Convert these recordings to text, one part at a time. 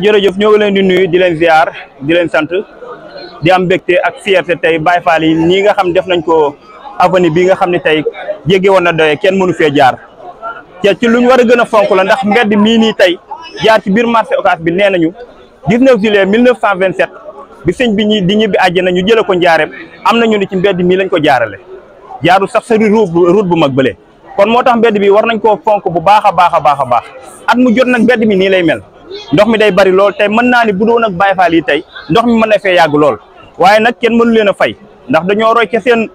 jërëjëf ñoo ngi leen di nuyu di leen ziar di leen sant di am mbégte ak fierté tey Baye Fall yi nii nga xam def nañ ko avenue bi nga xam ne tey jéggi woon na doye kenn mënu fee jaar te ci luñ war a gën a fonk la ndax mbedd mii nii tey jaar ci biir marché Ocass bi nee nañu 19 juillet 1927 bi sëñ bi di ñibbi àjjana ñu jële ko njaareem am nañu ni ci mbedd mii lañ ko jaarale jaaru sax sa route bu mag bële kon moo tax mbedd bi war nañ koo fonk bu baax a baax a baax a baax at mu jot nag mbedd mi nii lay mel ndox mi day bari lool tey mën naa ni bu doon ak Baye Fall yi tey ndox mi mën na fee yàgg lool waaye nag kenn mënu leen a fay ndax dañoo roy ca seen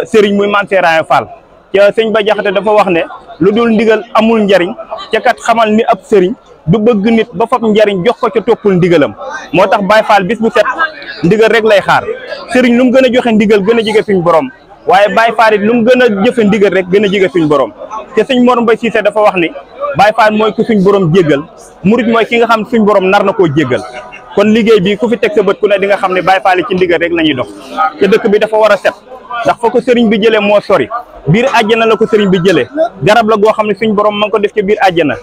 sëriñ muy Mame Serigne Fall ca sëñ Ba Jaxate dafa wax ne lu dul ndigal amul njariñ ca kat xamal ni ab sëriñ du bëgg nit ba fab njariñ jox ko ca toppul ndigalam moo tax Baye Fall bis bu set ndigal rek lay xaar sëriñ lu mu gën a joxe ndigal gën a jege suñ borom waaye Baye Fall it lu mu gën a jëfe ndigal rek gën a jege suñ borom te sëñ Mor Mbaye Cissé dafa wax ni Baye Fall mooy ku suñ borom jéggal murit mooy ki nga xam suñ borom nar na koo jéggal kon liggéey bi ku fi teg sa bët ku ne di nga xam ne Baye Fall yi ci ndigal rek la ñuy dox te dëkk bi dafa war a set ndax fa ko sëriñ bi jëlee moo sori biir àjjana la ko sëriñ bi jëlee garab la goo xam ne suñ borom ma ngi ko def ci biir àjjana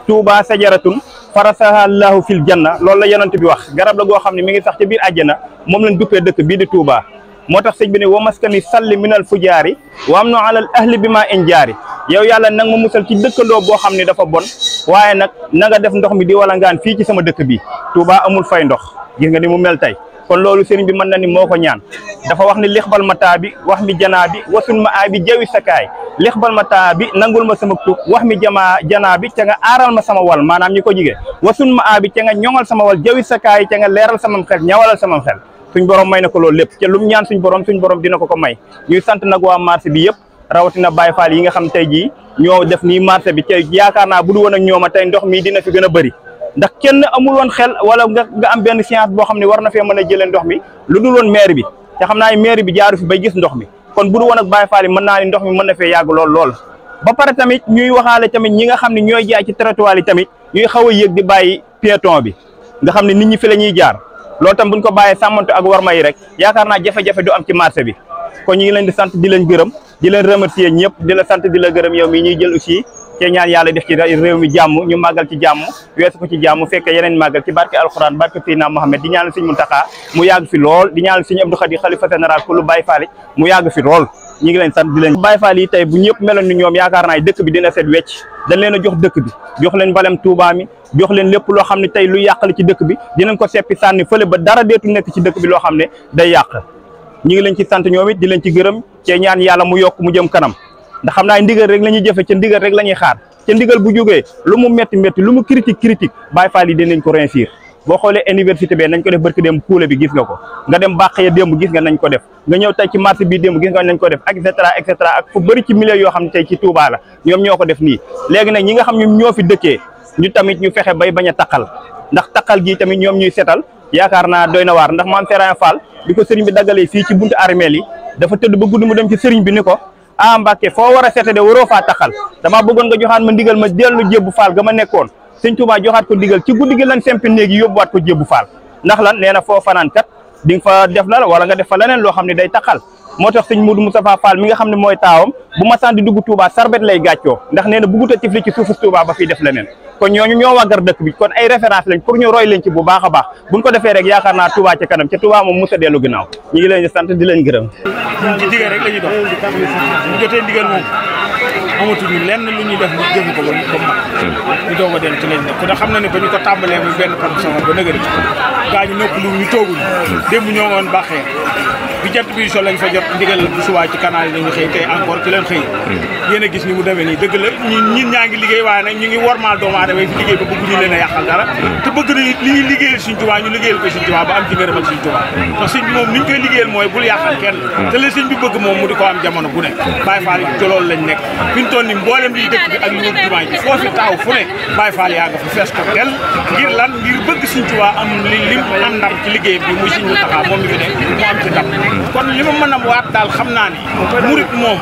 Touba sajaratun farasaha Allahu fil janna loolu la yonent bi wax garab la goo xam ne mi ngi sax ci biir àjjana moom lañ duppee dëkk bii di Touba moo tax sëñ bi ne wa maskani salli minal fujaari wa am no alal ahli bi ma in jaari yow yàlla nag ma musal ci dëkkandoo boo xam ne dafa bon waaye nag na nga def ndox mi di wala ngaan fii ci sama dëkk bi Touba amul fay ndox gis nga ni mu mel tey kon loolu sëriñ bi mën na ni moo ko ñaan dafa wax ni lixbal ma taa bi wax mi janaa bi wasun ma aa bi jawi sakaay lixbal ma taa bi nangul ma sama tub wax mi janaa bi ca nga aaral ma sama wal maanaam ñi ko jigee wasun ma aa bi ca nga ñoŋal sama wal jawi sakaay ca nga leeral samam xel ñawalal samam xel suñ borom may na ko loolu lépp te lu mu ñaan suñ borom dina ko may ñuy sant nag waa marché bi yëpp rawatina Baye Fall yi nga xam tey jii ñoo def nii marché bi tey yaakaar naa bu du woon ak ñooma tey ndox mi dina fi gën a bëri ndax kenn amul woon xel wala nga am benn science boo xam ne war na fee mën a jëlee ndox mi lu dul woon maire bi te xam naa ne maire bi jaaru fi bay gis ndox mi kon bu du woon ak Baye Fall yi mën naa ni ndox mi mën na fee yàgg lool ba pare tamit ñuy waxaale tamit ñi nga xam ne ñooy jaay ci trottoir yi tamit ñuy xaw a yéeg di bàyyi piéton bi nga xam ne nit ñi fi la ñuy jaar loolu tam buñ ko bàyyee sàmmantu ak warma yi rek yaakaar naa jafe-jafe du am ci marché bi kon ñu ngi leen di sant di leen gërëm di leen remercier ñëpp di la sant di la gërëm yow mi ñuy jël aussi te ñaan yàlla def ci réew mi jàmm ñu màggal ci jàmm weesu ko ci jàmm fekk yeneen màggal ci barke alxuraan barke Seydina Mohamed di ñaanal Sëñ Muntaxa mu yàgg fi lool di ñaanal Sëñ Abdou Khadi xalifa général ku lu Baye Fall mu yàgg fi lool ñu ngi leen sant di leen Baye Fall yi tey bu ñëpp meloon ni ñoom yaakaar naa dëkk bi dina set wecc dañ leen a jox dëkk bi jox leen mbalem Touba mi jox leen lépp loo xam ne tey lu yàqale ci dëkk bi dinañ ko seppi sànni fële ba dara deetu nekk ci dëkk bi loo xam ne day yàq ñu ngi leen ci sant ñoom it di leen ci gërëm cee ñaan yàlla mu yokk mu jëm kanam ndax xam naa ndigal rek la ñuy jëfe ca ndigal rek la ñuy xaar ca ndigal bu jógee lu mu métti lu mu critique Baye Fall yi dinañ ko réussir boo xoolee université bi nañ ko def barki démb kuule bi gis nga ko nga dem bàq ya démb gis nga nañ ko def nga ñëw tey ci marché bi démb gis nga nañ ko def et cetera ak fu bëri ci milieu yoo xam ne tey ci Touba la ñoom ñoo ko def nii léegi nag ñi nga xam ñoom ñoo fi dëkkee ñu tamit ñu fexe bay bañ a taqal ndax taqal gi tamit ñoom ñuy setal yaakaar naa doy na waar ndax Mame Serigne Fall bi ko sëriñ bi daggalee fii ci buntu armeel yi dafa tëdd ba guddi mu dem ci sëriñ bi ni ko ah Mbàkke foo war a sete de waroo faa taqal damaa bëggoon nga joxaat ma ndigal ma dellu jébbu Fall ga ma nekkoon sëñ Touba joxaat ko ndigal ci guddi gi lan sempi néegi yóbbuwaat ko jébbu Fall ndax lan nee na foo fanaan kat di nga fa def la wala nga def fa leneen loo xam ne day taqal moo tax sëñ Moudou Moustapha Fall mi nga xam ne mooy taawam bu ma saan di dugg Touba sarbet lay gàccoo ndax nee na bugguta tifli ci suufu Touba ba fii def leneen kon ñooñu ñoo waggar dëkk bi kon ay référence lañ pour ñu roy leen ci bu baax a baax buñ ko defee rek yaakaar naa Touba ca kanam ca Touba moom musa dellu ginnaaw ñu ngi leen di sant di leen gërëm ñun ci ndigal rek la ñuy dox bu jotee ndigal moom amatuñu lenn lu ñuy def mu jëfu ko ba ñu doog a dem ci lañ nekk ku ne xam na ne ba ñu ko tàmbalee muy benn fan safar ba nëgëri gaa ñu nopp lu ñu tooguñu démb ñoo ngoon baaxee bi jant bi so lañ fa jot ndigal bu subaa ci canal yi lañu xëy tey encore ci leen xëy yéen a gis ni mu demee nii dëgg la ñun ñaa ngi liggéey waaye nag ñu ngi wormaal doomu aadama yi fi liggéey ba bëgg ñu leen a yàqal dara te bëgg na li ñuy liggéeyal Sëñ Tuubaa ñu liggéeyal ko Sëñ Tuubaa ba am ci ngërëm ak Sëñ Tuubaa ndax sëñ bi moom ni ñu koy liggéeyal mooy bul yàqal kenn te la sëñ bi bëgg moom mu di ko am jamono bu ne Baye Fall ci loolu lañ nekk fi ñu toll ni mboolem liy dëkk bi ak li wër jumaa ji foo fi taxaw fu ne Baye Fall yaa nga fa fees ko del ngir lan ngir bëgg Sëñ Tuubaa am lim am ndam ci liggéey bi muy Sëñ Muntaxa moom mi fi ne mu am ci ndam kon li ma mën a waat daal xam naa ni murit moom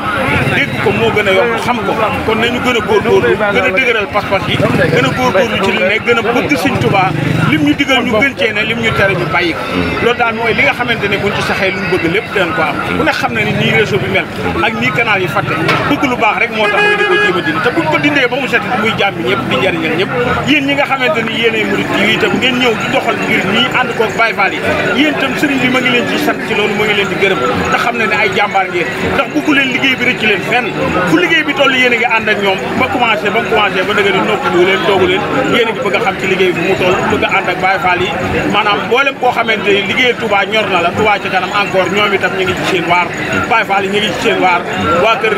dégg ko moo gën a yomb xam ko kon nañu gën a góorgóorlu gën a dëgëral pas-pas yi gën a góorgóorlu ci li ne gën a bëgg Sëñ Tuubaa lim ñu digal ñu gën cee ne lim ñu tere ñu bàyyi ko loolu daal mooy li nga xamante ne buñ ci saxee luñ bëgg lépp dinañ ko am ku ne xam na ni nii réseau bi mel ak nii canal yi fatte bëgg lu baax rek moo tax ñu di ko jéem a dindi te buñ ko dindee ba mu set muy jàmm ñëpp di njariñal ñëpp yéen ñi nga xamante ni yéenay murit yi itam ngeen ñëw di doxal ngir nii ànd koog Baye Fall yi yéen itam sëriñ bi ma ngi leen ci sant ci loolu ma ngi leen di gërëm te xam ne ne ay jàmbaar ngeen ndax bëggu leen liggéey bi rëcc leen fenn fu liggéey bi toll yéen a ngi ànd ak ñoom ba commencé ba dëgg ni noppalu leen toogu leen yéen a ngi bëgg a xam ci liggéey bi mu toll bëgg a ànd ak Baye Fall yi maanaam mboolem koo xamante ni liggéey Touba ñor na la Touba ca kanam encore ñoom itam ñu ngi ci seen waar Baye Fall yi ñu ngi ci seen waar waa kër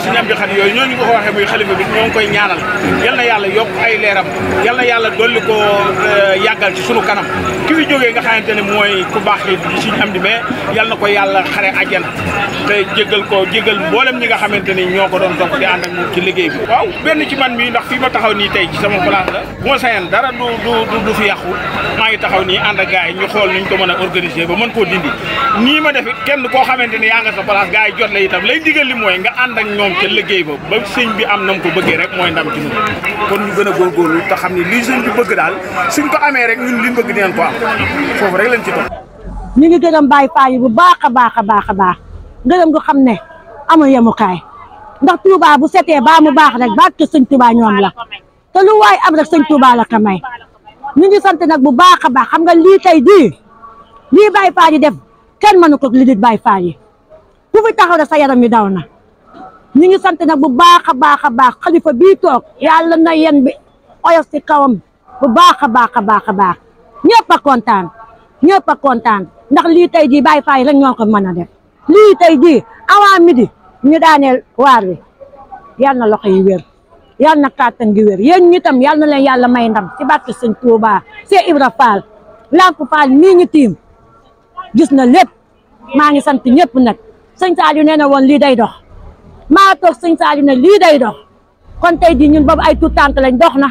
si ñam bi xam yooyu ñooñu nga ko waxee muy xalifa bi ñoo ngi koy ñaanal yal na yàlla yokk ay leeram yal na yàlla dolli ko yàggal ci sunu kanam ki fi jógee nga xamante ne mooy ku baax yi di suñu am di mais yal na ko yàlla xare àjjana te jégal mboolem ñi nga xamante ni ñoo ko doon topp di ànd ak moom ci liggéey bi waaw benn ci man mi ndax fii ma taxaw nii tey ci sama place la bu ma sañoon dara du fi yàqu maa ngi taxaw nii ànd ak gars yi ñu xool nuñ ko mën a organiser ba mën koo dindi nii ma def it kenn koo xamante ni yaa nga sa place gars yi jot la itam lay digal li mooy nga ànd ak ñoom ca liggéey ba ba sëñ bi am nam ko bëggee rek mooy ndam ci ñun kon ñu gën a góorgóorlu te xam ni lii sëñ bi bëgg daal suñ ko amee rek ñun liñ bëgg dinañ ko am foofu rek lañ ci topp ñu ngi gërëm Baye Fall yi bu baax a baax a baax a baax gërëm gu xam ne amul yemukaay ndax Touba bu setee baa mu baax rek barke sëñ Touba ñoom la te lu waay am rek sëñ Touba la ka may ñu ngi sant nag bu baax a baax xam nga lii tey lii Baye Fall yi def kenn mënu ko li dit Baye Fall yi ku fi taxaw rek sa yaram mi daw na ñu ngi sant nag bu baax a baax a baax xalifa bii toog yàlla na yen bi oyof ci kawam bu baax a baax a baax a baax ñëpp a kontaan ndax lii tey jii Baye Fall yi rek ñoo ko mën a def lii tey jii avant midi ñu daaneel waar wi yal na loxo yi wér yal na kàttan gi wér yéen ñi tam yal na leen yàlla may ndam ci barke sëñ Touba Cheikh Ibra Fall Lamp Fall mii ñu tiim gis na lépp maa ngi sant ñëpp nag sëñ Saliou nee na woon lii day dox maa toog sëñ Saliou ne lii day dox kon tey jii ñun boobu ay tuut tànk lañ dox na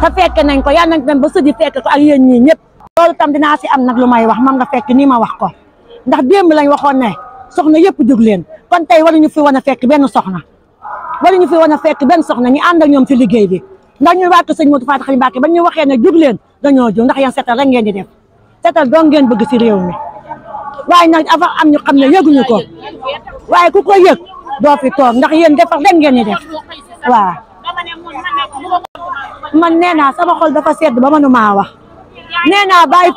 te fekke nañ ko yal nañ dem ba sëdi fekk ko ak yéen ñii ñëpp loolu tam dinaa si am nag lu may wax mam nga fekk nii ma wax ko ndax démb lañ waxoon ne soxna yëpp jóg leen kon tey waruñu fi wan a fekk benn soxna ñu ànd ak ñoom ci liggéey bi ndax ñu wàkk sëñ Modou Fatou Khary Mbacké ba ñu waxee ne jóg leen dañoo jóg ndax yéen setal rek ngeen di def setal doon ngeen bëgg ci réew mi waaye nag dafa am ñu xam ne yëguñu ko waaye ku ko yëg doo fi toog ndax yéen defar rek ngeen di def waaw man nee naa sama xol dafa sedd ba mënumaa wax nee naa Baye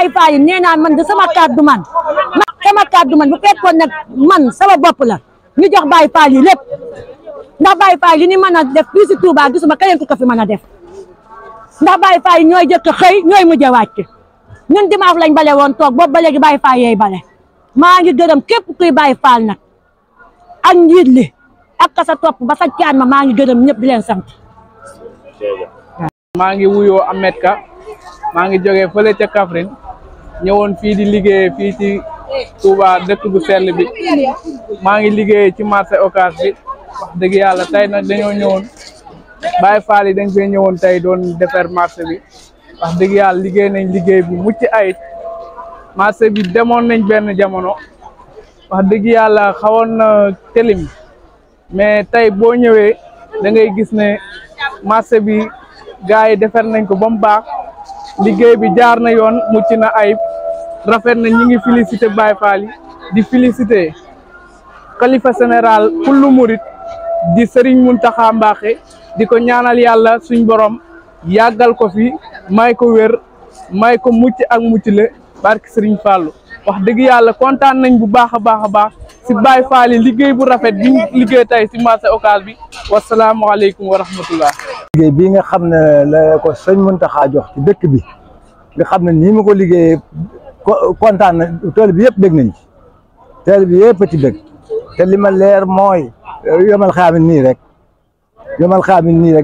Fall yi nee naa man de sama kàddu man bu fekkoon nag man sama bopp la ñu jox Baye Fall yi lépp ndax Baye Fall yi ni mën a def fii si Touba gisuma keneen ku ko fi mën a def ndax Baye Fall yi ñooy jëkk xëy ñooy mujj a wàcc ñun dimanche lañ bale woon toog boobu ba léegi Baye Fall yeey bale maa ngi gërëm képp kuy Baye Fall nag ak njiit li ak ka sa topp ba sa caan maa ngi gërëm ñëpp di leen sant. maa ngi wuyoo Ahmed Ka maa ngi jógee fële ca Kaffrine ñëwoon fii di liggéey fii ci Touba dëkk bu sell bi maa ngi liggéey ci marché Ocass bi wax dëgg yàlla tey nag dañoo ñëwoon Baye Fall yi dañ fee ñëwoon tey doon defar marché bi wax dëgg yàlla liggéey nañ liggéey bu mucc ayib marché bi demoon nañ benn jamono wax dëgg yàlla xawoon na telim mais tey boo ñëwee da ngay gis ne marché bi gars yi defar nañ ko ba mu baax liggéey bi jaar na yoon mucc na ayib rafet na ñi ngi félicité Baye Fall yi di félicité xalifa général kullu murit di Serigne Mountakha Mbacké di ko ñaanal yàlla suñ borom yàggal ko fi may ko wér may ko mucc ak mucc le barke Serigne Fallou wax dëgg yàlla kontaan nañ bu baax a baax si Baye Fall yi liggéey bu rafet bi liggéey tey si marché Ocass bi wasalaamualeykum wa rahmatullah. liggéey bii nga xam ne la ko sëñ Mountakha jox ci dëkk bi nga xam ne nii ma ko liggéeyee kontaan na tool bi yëpp dégg nañ ci tool bi yëpp ci dëgg te li ma leer mooy yomal xaam nii rek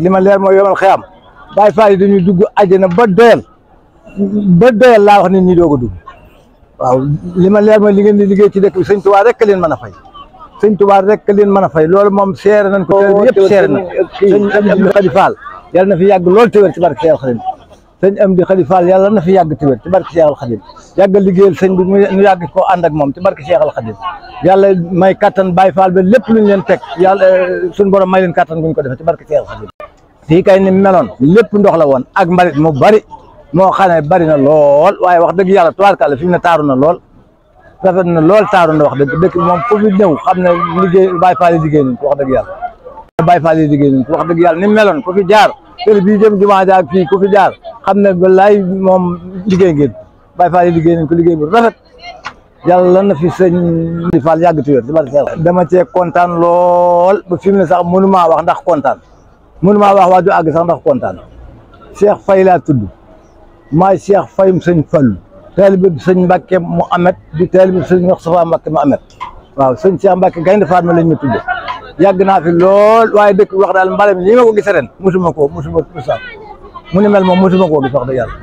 li ma leer mooy yomal xaam Baye Fall yi dañuy dugg àjjana ba doyal laa wax nit ñi doog a dugg waaw li ma leer mooy li ngeen di liggéey ci dëkk bi sëñ Tuubaa rek leen mën a fay sëñ Tuubaa rek leen mën a fay loolu moom seere nañ ko tool bi yëpp seere na sëñ Amdi Khady Fall yàlla na fi yàgg loolu te wér ci barke Seexul Xadim sëñ Amdi Khady Fall yàlla na fi yàgg te wér ci barke Seexul Xadim yàggal liggéeyal sëñ bi ñu yàgg koo ànd ak moom ci barke Seexul Xadim yàlla may kattan Baye Fall ba lépp luñ leen teg yàlla suñu borom may leen kattan guñ ko defee ci barke Seexul Xadim fii kay ni meloon lépp ndox la woon ak mbalit mu bari moo xam ne bari na lool waaye wax dëgg yàlla tubaarkàlla fi mu ne taaru na lool rafet na lool taaru na wax dëgg dëkk moom ku fi ñëw xam ne liggéey Baye Fall yi liggéey nañ ko wax dëgg yàlla Baye Fall yi liggéey nañ ko wax dëgg yàlla ni mu meloon ku fi jaar kër bii jëm jumaa ja ak fii ku fi jaar xam ne wallaay moom liggéey ngeen Baye Fall yi liggéey nañ ko liggéey bu rafet yàlla na fi sëñ Fall yàgg ci wér ci barke dama cee kontaan lool ba fi mu ne sax mënumaa wax ndax kontaan mënumaa wax waa ju àgg sax ndax kontaan Cheikh Faye laa tudd maay Cheikh Fayum sëñ Fallu taalibe bi sëñ Mbacke Mouhamed di taalibe bi sëñ Moustapha Mbacke Mouhamed waaw sëñ Cheikh Mbacke Gaynde Fatma lañ ma tudde yàgg naa fi lool waaye dëkk wax daal mbale mi nii ma ko gisee ren musuma mu ni mel moom musuma koo gis wax dëgg yàlla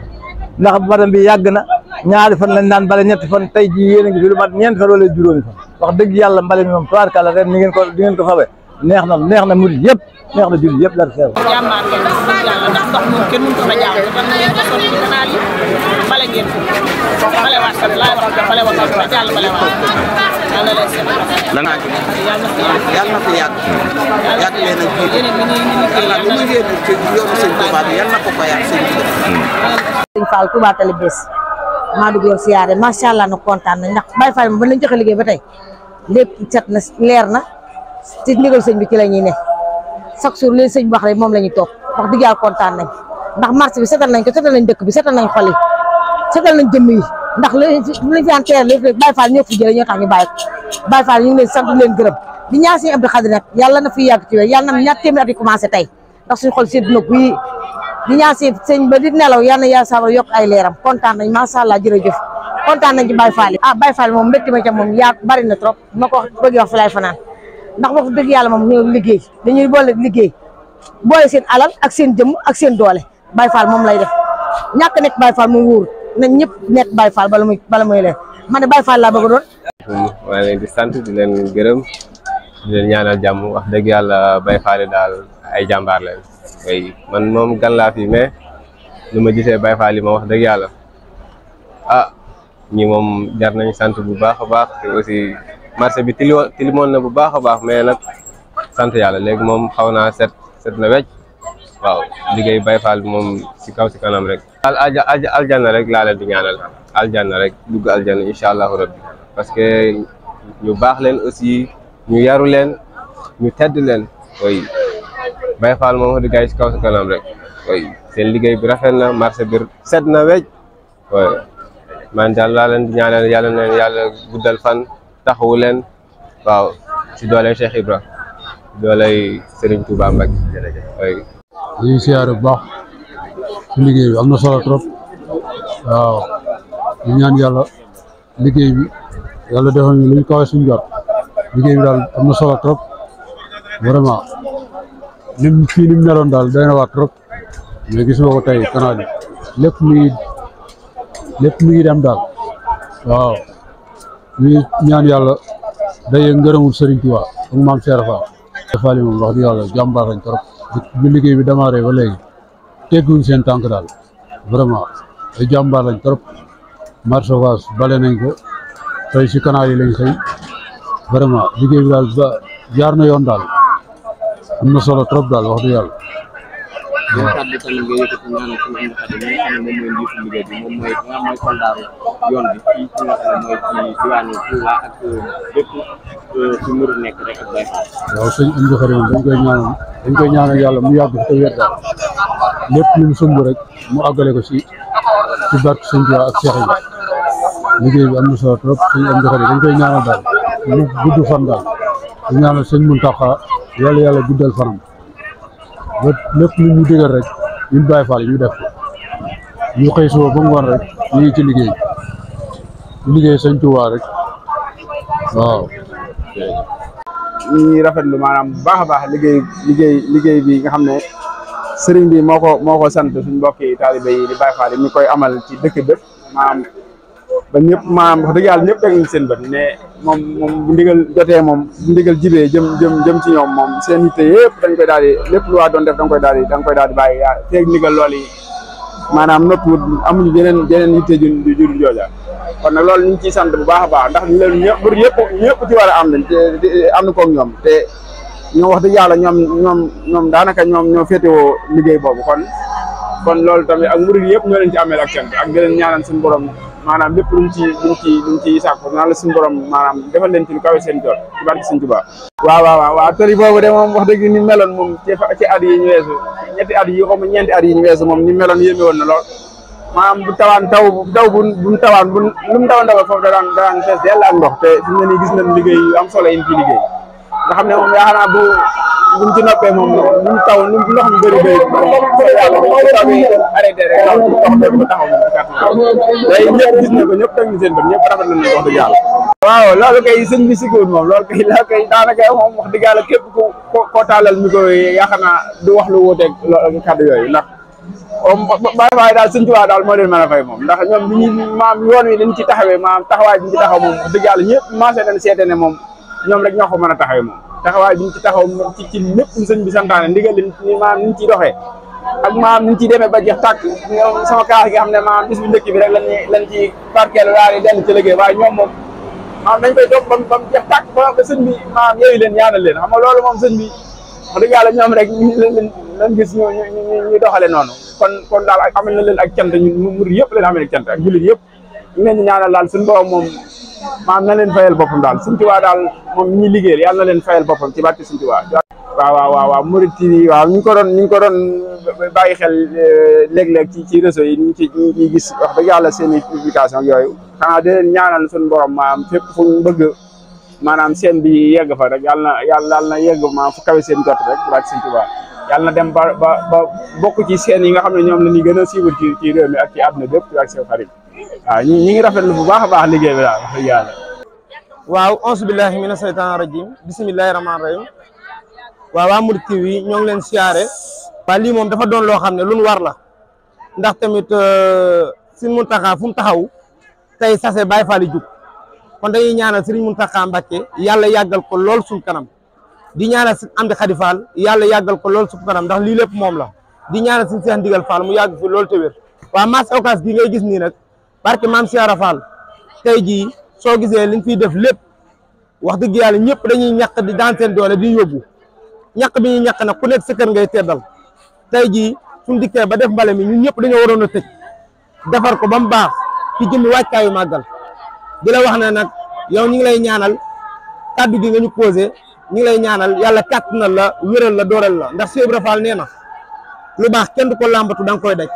ndax badam bi yàgg na ñaari fan lañ daan bale ñetti fan tey jii yéen a ngi fi lu mat ñeenti fan wala juróomi fan wax dëgg yàlla mbale mi moom tubaarkàlla ren ni ngeen ko fawe neex na murid yëpp neex na julli yëpp la seer jàmbaar ngeen wax dëgg yàlla ndax ndox moom kenn mënu ko fa jàmm te ngeen ko sotti ci canal yi bale ngeen ko bale waat kat laay wax bale waat ba jàll bale waat yàlla lay seet yàlla na fi yàgg leen ak jiitu yéen mi ñuy liggéey lu mu yéen ci yoonu sëñ Touba bi yàlla na ko fay ak sëñ Sëñ Fall Touba Tali bés maa dugg yoon siyaare macha allah na kontaan nañ ndax Baye Fall ba lañ joxe liggéey ba tey lépp set na leer na ci ndigal sëñ bi ci la ñuy ne chaque jour leen sëñ bi wax rek moom la ñuy toog wax dëgg yàlla kontaan nañ ndax marché bi setal nañ ko setal nañ dëkk bi setal nañ xol yi setal nañ jëmm yi ndax lañ fi daan teer lépp rek Baye Fall ñoo fi jëlee ñoo tax ñu bàyyi ko Baye Fall ñu ngi leen sant leen gërëm di ñaan sëñ Abdou Khadir nag yàlla na fi yàgg ci wér yàlla na ñaar téeméer at yi commencé tey ndax suñu xol sedd na guy di ñaan sëñ ba di nelaw yàlla na yàlla sabal yokk ay leeram kontaan nañ macha allah jërëjëf kontaan nañ ci Baye Fall yi Baye Fall moom mbégte ma ca moom yaa bari na trop ma ko bëgg wax fi lay fanaan ndax wax dëgg yàlla moom ñoo liggéey dañuy boole liggéey boole seen alal ak seen jëmm ak seen doole Baye Fall moom lay def ñàkk nekk Baye Fall mu wóor nañ ñëpp nekk Baye Fall bala muy leen man ne Baye Fall laa bëgg doon. maa leen di sant di leen gërëm di leen ñaanal jàmm wax dëgg yàlla Baye Fall daal ay jàmbaar leen way man moom gan laa fi mais lu ma gisee Baye Fall yi ma wax dëgg yàlla ñi moom jar nañ sant bu baax a baax te aussi marché bi tilimoon na bu baax a baax mais nag sant yàlla léegi moom xaw naa set na wecc waaw liggéey Baye Fall bi moom si kaw si kanam rek aljanna rek laa leen di ñaanal aljanna rek dugg aljanna incha allahu rabbi parce que ñu baax leen aussi ñu yaru leen ñu tedd leen way Baye Fall moom wax dëgg si kaw si kanam rek way seen liggéey bi rafet na marché bi set na wecc way man daal laa leen di ñaanal yàlla na yàlla guddal fan taxawu leen waaw si doole Cheikh Ibra dooley Serigne Touba Mbacke jërëjëf. dañuy siyaare bu baax ci liggéey bi am na solo trop waaw ñu ñaan yàlla liggéey bi yàlla defal ñu lu ñu kawe suñu jot liggéey bi daal am na solo trop vraiment nim fii ni mu meloon daal day na waat trop mais gis nga ko tey canal bi lépp mi ngi dem daal waaw ñu ñaan yàlla day ngërëmul Serigne Touba ak maam Cheikh Fall Fall moom wax dëgg yàlla jàmbaar lañ trop bi liggéey bi démarré ba léegi tegguñ seen tànk daal vraiment ay jàmbaar lañ trop marché Ocass bale nañ ko tey si canal yi lañ xëy vraiment liggéey bi daal ba jaar na yoon daal am na solo trop daal wax dëgg yàlla. waaw kàddu tamit nga yëkkati ñaanal ci Abdou Khadir mi nga xam ne moom mooy njiitu liggéey bi moom mooy soldaaru yoon bi fii ci nga xam ne mooy ci diwaanu Touba ak bépp ci mur nekk rek ak Baye Fall. waaw sëñ Abdou Khadir moom dañ koy ñaanal yàlla mu yàgg te wér daal lépp lu mu sumb rek mu àggale ko ci barke sëñ Touba ak Cheikh Ibrahima liggéey bi am na solo trop sëñ Abdou Khadir dañ koy ñaanal daal mu gudd fan daal di ñaanal sëñ Mountakha yàlla guddal fanam. lépp lu ñu digal rek ñun Baye Fall ñu def ñu xëy suba ba ngoon rek ñu ngi ci liggéey sëñ Touba rek waaw. ñu ngi rafetlu maanaam bu baax a baax liggéey bi nga xam ne sëriñ bi moo ko sant suñu mbokki taalibe yi di Baye Fall yi ñu koy amal ci dëkk bépp maanaam ba ñëpp maanaam wax dëgg yàlla ñëpp teg nañ seen bët ne moom bu ndigal jotee moom bu ndigal jibee jëm ci ñoom moom seen yitte yëpp dañ koy daal di lépp lu waa doon def da nga koy daal di bàyyi yaa teeg ndigal loolu yi maanaam noppiwut amuñu jeneen yitte ju jooja kon nag loolu ñu ngi ciy sant bu baax a baax ndax loolu ñëpp ci war a am nañ am na koog ñoom te ñoom wax dëgg yàlla ñoom daanaka ñoo féetewoo liggéey boobu kon kon loolu tamit ak murid yëpp ñoo leen ci ameel ak cant ak di leen ñaanal suñu borom maanaam lépp luñ ci sàkku naan la suñu borom maanaam defal leen ci lu kawe seen jot ci barke Sëñ Tuubaa. waaw tëri boobu de moom wax dëgg ni meloon moom ci at yi ñu weesu ñetti at yi xaw ma ñeenti at yi ñu weesu moom ni meloon yéeme woon na lool maanaam bu tawaan taw bu mu tawaan bu lu mu taw foofu da daan fees dell ak ndox te fi mu ne nii gis nañ liggéey yu am solo yi ñu ciy liggéey nga xam ne moom yaakaar naa buñ ci noppee moom lu mu taw lu ndox mi bëri yàlla bu tawee arrêté rek taw ndox dootu ko taxaw moom ci kàttan day ñëpp gis na ko ñëpp teg ñu seen bët ñëpp rafetlu nañ wax dëgg yàlla waaw loolu kay sëñ bi sikkiwut moom loolu kay daanaka moom wax dëgg yàlla képp ko taalal micro yi yaakaar naa du wax lu wuuteeg kàddu yooyu ndax Baay Faal daal Sëñ Tuubaa daal moo leen mën a fay moom ndax ñoom li ñu maam yoon wi liñ ci taxawee maam taxawaay bi ñu ci taxaw moom wax dëgg yàlla ñëpp maasee nañ seete ne moom ñoom rek ñoo ko mën a taxawee moom taxawaay bi ñu ci taxaw ci lépp sëñ bi santaane ndigal li maam niñ ciy doxee ak maam niñ ciy demee ba jeex tàkk ñoom sama kaas gi nga xam ne maam bis bu njëkk bi rek lañ ci parkeel waar yi dellu ci liggéey waaye ñoom moom maam dañ koy toog ba mu jeex tàkk ba sëñ bi maam yooyu leen ñaanal leen xam nga loolu moom sëñ bi wax dëgg yàlla ñoom rek lañ gis ñu doxale noonu kon daal amal na leen ak cant ñun murid yëpp leen amee ak cant ak jullit yëpp ñu leen di ñaanal daal suñu borom moom maam na leen fayal boppam daal Sëñ Tuubaa daal moom ñi liggéeyal yàlla na leen fayal boppam ci barke Sëñ Tuubaa waaw murid yi waaw ñu ngi ko doon bàyyi xel léeg-léeg ci réseau yi ñu ci gis wax dëgg yàlla seen i publication yooyu xanaa di leen ñaanal suñu borom maam fépp fu ñu bëgg maanaam seen bi yegg fa rek yàlla na yegg maam fu kawe seen jot rek ci barke Sëñ Tuubaa yàlla na dem ba bokk ci seen yi nga xam ne ñoom la ñuy gën a siiwal ci réew mi ak ci àdduna bépp ak seen xarit waaw ñi ngi rafetlu bu baax a baax liggéey bi daal wax dëgg yàlla waaw auzu billahi mina seytaani rajim bismillahi rahmaani rahim waaw waa Mouride TV ñoo ngi leen siyaare waaw lii moom dafa doon loo xam ne lu nu war la ndax tamit Sëriñ Muntaxa fu mu taxaw tey sase Baay Faal yi jug kon dañuy ñaanal Sëriñ Muntaxa Mbàkke yàlla yàggal ko lool suñ kanam di ñaanal Sëriñ Amdi Xadi Fall yàlla yàggal ko lool suñ kanam ndax lii lépp moom la di ñaanal Sëriñ Seex Ndigal Fall mu yàgg fi loolu te wér waaw marché Ocass bi ngay gis nii nag barke Maam Siyaara Fall tey jii soo gisee liñ fiy def lépp wax dëgg yàlla ñëpp dañuy ñàkk di daan seen doole di yóbbu ñàkk bi ñuy ñàkk nag ku nekk sa kër ngay teddal tey jii suñu dikkee ba def mbale mi ñun ñëpp dañoo waroon a tëj defar ko ba mu baax ci jëmmi wàccaayu màggal di la wax ne nag yow ñu ngi lay ñaanal kàddu gi nga ñu posé ñu ngi lay ñaanal yàlla kàttanal la wéral la dooleel la ndax Cheikh Ibra Fall nee na lu baax kenn du ko làmbatu da nga koy daj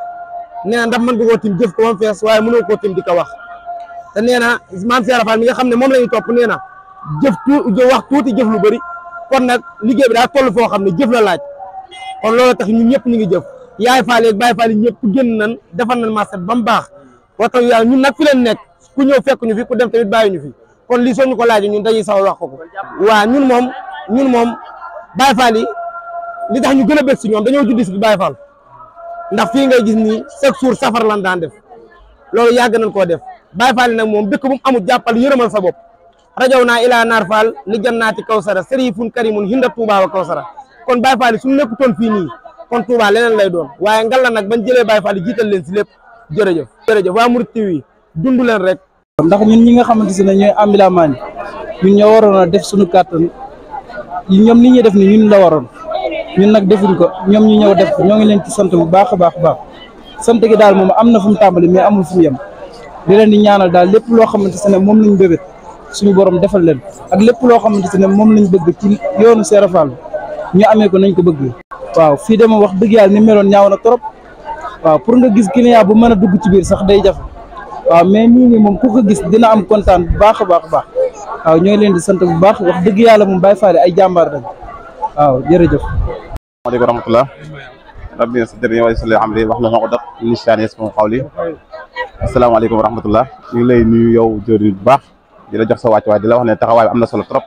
nee na ndax mën nga koo tim jëf ko ba mu fees waaye mënoo koo tim di ko wax te nee na Maam Cheikh Ibra Fall mi nga xam ne moom la ñu topp nee na wax tuuti jëf lu bëri kon nag liggéey bi daa toll foo xam ne jëf la laaj kon loolu tax ñun ñëpp ñu ngi jëf yaay Fall yeeg Baay Fall yi ñëpp génn nañ defar nañ marché ba mu baax boo tax yàlla ñun nag fi leen nekk ku ñëw fekk ñu fi ku dem tamit bàyyi ñu fi kon lii soo ñu ko laajee ñun dañuy sax wax ko waaw ñun moom Baay Fall yi li tax ñu gën a bëgg si ñoom dañoo juddi si Baay Fall ndax fii ngay gis nii chaque jour safar lan daan def loolu yàgg nañ koo def Baay Fall yi nag moom dëkk bu mu amul jàppal yërëmal sa bopp rajaw naa ilaa naar Fall li jannaati kawsara sariifun karimun hinda Touba wa kawsara kon Baay Fall yi suñu nekkutoon fii nii kon Touba leneen lay doon waaye ngal la nag bañ jëlee Baay Fall yi jiital leen si lépp jërëjëf waa Mouride TV dund leen rek ndax ñun ñi nga xamante ne ñooy ambulant ñun ñoo waroon a def suñu kàttan ñoom li ñuy def ni ñun la waroon ñun nag defuñ ko ñoom ñu ñëw def ko ñoo ngi leen ci sant bu baax a baax sant gi daal moom am na fu mu tàmbali mais amul fu mu yem di leen di ñaanal daal lépp loo xamante ne moom lañ bébét suñu borom defal leen ak lépp loo xamante ne moom lañ bëgg ci yoonu Cheikh Fall ñu amee ko nañ ko bëgg waaw fii dama wax dëgg yàlla ni meloon ñaaw na trop waaw pour nga gis client bu mën a dugg ci biir sax day jafe waaw mais nii moom ku ko gis dina am kontaan bu baax a baax waaw ñoo leen di sant bu baax wax dëgg yàlla moom Baay Faal ay jàmbaar dañ waaw jërëjëf. waaleykum wa rahmatulah. rabbi yassir wa yassir amri wahlul uqdatan min lisani yafqahu qawli. asalaamaaleykum wa rahmatulah. ñu ngi lay nuyu yow jëriñ bu baax di la jox sa wàccuwaay di la wax ne taxawaay bi am na solo trop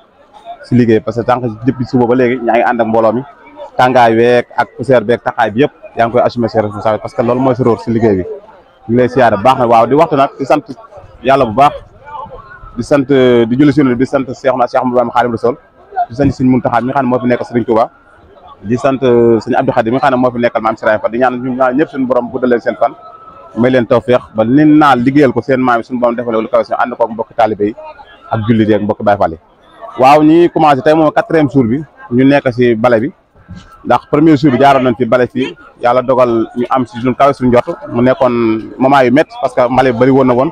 si liggéey parce que tànk depuis suba ba léegi ñaa ngi ànd ak mbooloo mi tàngaay weeg ak poussière beeg taxaay bi yëpp yaa ngi koy assumer ses responsabilités parce que loolu mooy sa rôle si liggéey bi ñu ngi lay siyaare baax na waaw di waxtu nag di sant yàlla bu baax di sant di julli si di sant Cheikh Ahmadou Khadim Rassoul di sant Sëriñ Muntaxa mi nga xam ne moo fi nekkal Sëriñ Touba di sant Sëriñ Abdou Khadim mi nga xam ne moo fi nekkal Maam Sëriñ Fall di ñaan ñu ñëpp suñu borom guddal leen seen fan may leen tawfeex ba nin naa liggéeyal ko seen maam yi suñu borom defal lu kaw si ànd ko mbokki taalibe yi ak jullit yi ak mbokki Baay Faal yi waaw ñi commencé tey moom 4e jour bi ñu nekk si bale bi ndax premier jour bi jaaroon nañ fi bale fii yàlla dogal ñu am si ñun kawe suñu njort mu nekkoon moment yu métti parce que mbale bi bëri woon na woon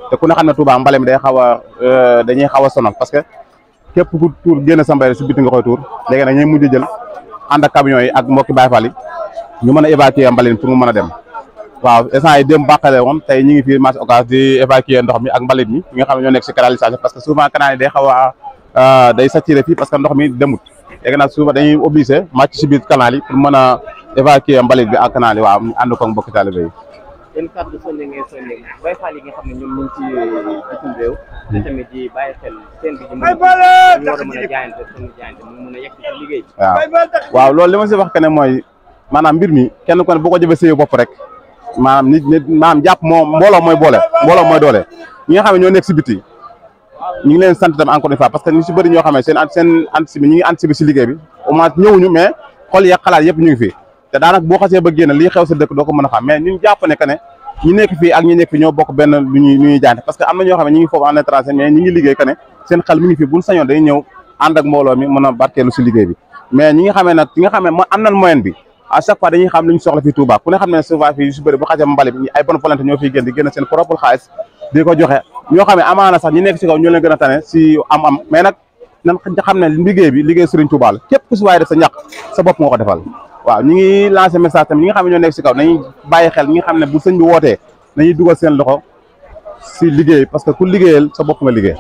te ku ne xam ne Touba mbale mi day xaw a dañuy xaw a sonal parce que képp ku tuur génn sa mbay si biti nga koy tuur léegi nag ñuy mujj jël ànd ak camions yi ak mbokki Baye Fall yi ñu mën a évacuer mbalit pour mu mën a dem waaw instant yi dem bàqale woon tey ñu ngi fii marché Ocass di évacuer ndox mi ak mbalit mi ñi nga xam ne ñoo nekk si canalisation parce que souvent canal yi day xaw a day saturé fii parce que ndox mi demut léegi nag souvent dañuy obligé màcc si biir canal yi pour mën a évacuer mbalit bi ak canal yi waaw ñu ànd ko mbokki taalibe yi. yéen kàddu soññe ngeen soññe Baye Fall yi nga xam ne ñoom ñu ngi ci bitim réew te tamit di bàyyi xel seen bi ñu war a mën a jaayante seen jaayante mu mën a yegg ci liggéey waaw loolu li ma si wax que ne mooy maanaam mbir mi kenn ku ne boo ko jëfee sëyu bopp rek maanaam nit maanaam jàpp moo mbooloo mooy boole mbooloo mooy doole ñi nga xam ne ñoo nekk si biti ñu ngi leen sant tam encore une fois parce que ñu si bëri ñoo xam ne seen anticiper ñu ngi anticiper si liggéey bi au moins ñëwuñu mais xol yeeg xalaat yëpp ñu ngi fi te daanaka boo xasee ba génn lii xew sa dëkk doo ko mën a xam mais ñun jàpp ne que ne ñi nekk fii ak ñi nekk fii ñoo bokk benn lu ñuy jaante parce que am na ñoo xam ne ñi ngi foofu en étranger mais ñi ngi liggéey que ne seen xel mi ngi fii buñ sañoon day ñëw ànd ak mbooloo mi mën a barkeelu si liggéey bi mais ñi nga xamee nag ñi nga xam ne am nañ moyen bi à chaque fois dañuy xam lu ñu soxla fii Touba ku ne xam ne souvent fii yu si bëri bu xasee mbali bi ay bonne volonté ñoo fiy génn di génn seen propre xaalis di ko joxe ñoo xam ne amaana sax ñi nekk si kaw ñoo leen gën a tane si am mais nag nan xam ne liggéey bi liggéey Serigne Touba la képp ku si waaye def sa ñàkk sa bopp nga ko defal waaw ñi ngi lancé message tamit ñi nga xam ne ñoo nekk si kaw nañuy bàyyi xel ñi nga xam ne bu sëñ bi wootee nañuy dugal seen loxo si liggéey parce que ku liggéeyal sa bopp nga liggéey